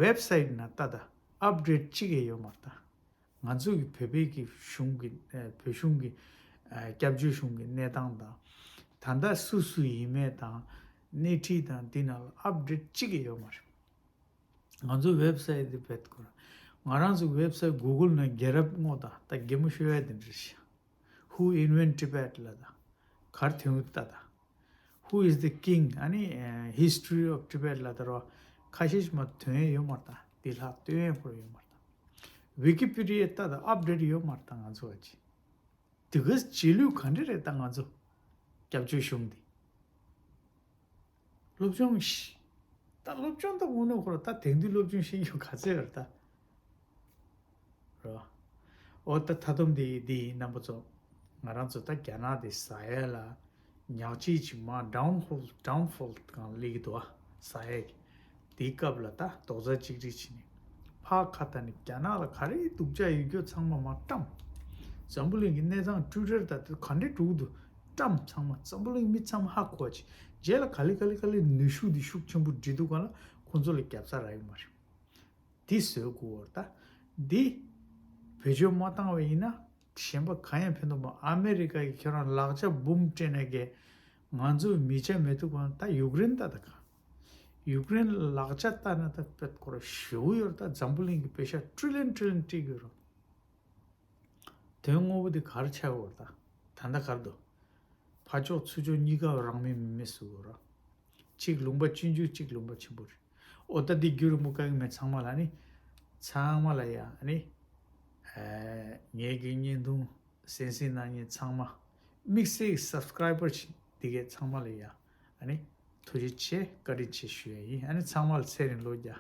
ཝེབ་སའིཊ་ནང་ལྟ་ད། ཨབ་ཌེཊ་གཅིག་ཡང་ཡོད་མ་རེད་ད། ང་ཚོ་གི་བོད་པའི་གི་གཞུང་གི་ཨ་བོད་གཞུང་གི་ཨ་སྐྱབས་བཅོལ་གཞུང་གི་གནས་སྟངས་དང་། ད་ལྟ་སུ་སུ་ཡིན་མིན་དང་། སྣེ་ཁྲིད་དང་། འདི་ནང་ལ་ཨབ་ཌེཊ་གཅིག་ཡང་ཡོད་མ་རེད། ང་ཚོ་ཝེབ་སའིཊ་འདི་བེད་ཁོ་རང་། ང་རང་ཚོ་ཝེབ་སའིཊ་གུ་གུལ་ནང་རྒྱལ་རབས་བསྔོགས་དང་། ད་གད་མོ་ཤོར་ཡ་དེ་འདྲ་ཞིག། Who invent Tibet ལབ་དང་། ག་རེ་ཐོན་ཡོད་ལྟ་དང་། Who is the king? ཨ་ནི་ཨ་History of Tibet ལབ་དང་རོ། ཁ་ཤས་ཤིག་མ་ཐོན་ཡ་ཡོད་མ་རེད་ད། དེ་ལྷག་སྟོན་ཡ་ཁོ་རང་ཡོད་མ་རེད་ད། ཝི་ཀི་པི་ཌི་ཡ་ལྟ་དང་། ཨབ་ཌེཊ་ཡོད་མ་རེད་ད། ང་ཚོ་ཨ་ཅི། དེ་ག་རྗེས་ལུས་ག་འདྲ་རེད་ད། ང་ཚོ་སྐྱབས་བཅོལ་གཞུང་འདི། སློབ་སྦྱོང་ཤི། ད་སློབ་སྦྱོང་ད་དངོས་གནས་ཁོ་ར་ད་དེང་དུས་སློབ་སྦྱོང་ཤེས་རྒྱུ་ག་ཚད་ཡོད་རེད་ད། རོ། ཨོ་ད་ད་དུམ་དེ་དེ་ཡིན་རྣམ་པ་ཚོ། ང་རང་ཚོ་ད་རྒྱ་ནག་དེ་ཟ་ཡས་ལ་ཉག་གཅིག་ཅིག་མ་ཌའུན་ཧོལ་ཌའུན་ཧོལ་གང་སླེབས་ཀྱི་འདུག་ཨ། ཟ་ཡས་ཀྱི་དེའི་སྐབས་ལ་ད་རྡོག་རྩ་གཅིག་སྒྲིལ་བྱས་ནས་ཕར་ཁ་ད་ནི་རྒྱ་ནག་ལ་ག་རེ་སྡུག་ཅག་ཡོད་རྒྱུ་ཚང་མ་མར་བཀྲམ། འཛམ་བུ་གླིང་གི་གནས་སྟངས་ཊུ་ཊར་ད་དེ་ག་འདྲས་འགྲོ་གི་འདུག་བཀྲམ། ཚང་མ་འཛམ་བུ་གླིང་མི་ཚང་མ་ཧ་གོ་བ་ཅིག་རྗེས་ལ་ག་ལེ་ག་ལེ་ག་ལེ་ནུས་ཤུགས་འདི་ཤུགས་ཆེན་པོ་སྒྲིལ་འདུག་ག་ལ་ཁོང་ཚོ་ལ་རྒྱབ་རྩ་རག་གི་མ་རེད། འདི་བཟོས་དགོས་བར་ད། འདི་བེད་སྤྱོད་མ་བཏང་བ་ཡིན་ན་གཞན་པ་གང་ཡང་ཕན་ཐོགས་མ། ཨ་མེ་རི་ཀ་གིས་ཁྱོད་རང་ལག་ཆ་འབུམ་སྤྲད་ནས་གས་ང་ཚོ་མི་ཆ་མེད་ཐུག་ག་ད་ཡུཀ་རེན་ད་ད་ག་ཡུཀ་རེན་ལག་ཆ་ལྟ་ན་ད་དཔེ་ཁོ་ར་ཞེ་པོ་ཡོད་རེད། ད་འཛམ་བུ་གླིང་གི་པེ་ཤ་ཊི་རི་ལི་ཡོན་ཊི་རི་ལི་ཡོན་སྤྲད་ཀྱི་ཡོད་རེད། དོན་དངོས་པོ་དེ་ག་རེ་ཆགས་ཡོད་རེད་ད། ད་ལྟ་ག་རེ་འདུག་ཕར་ཕྱོགས་ཚུར་ཕྱོགས་གཉིས་ཀ་རང་མོས་མི་མོས་བཟོ་དགོས་ར། གཅིག་ལུང་པ་སྤྱི་འཇུག་གཅིག་ལུང་པ་ཆེན་པོ་རེད། ཨོ་ད་འདི་རྒྱུན་རིང་པོ་བཀག་གི་མེད། ཚང་མ་ལ་ནི། ཚང་མ་ལ་ཡ་ནི། ཨེ་ངའི་གི་བརྙན་ཐུང་གསན་གཟིགས་གནང་མཁན་ཚང་མ། དམིགས་བསལ་གྱི་སབ་སི་ཀ་རའི་བར་ཅིག་འདི་གའི་ཚང་མ་ལ་ཡ་ཨ་ནི་ཐུགས་རྗེ་ཆེ་བཀའ་དྲིན་ཆེ་ཞུ་ཡ་ཡིན། ཨ་ནི་ཚང་མ་ལ་ཚེ་རིང་ལོ་བརྒྱ།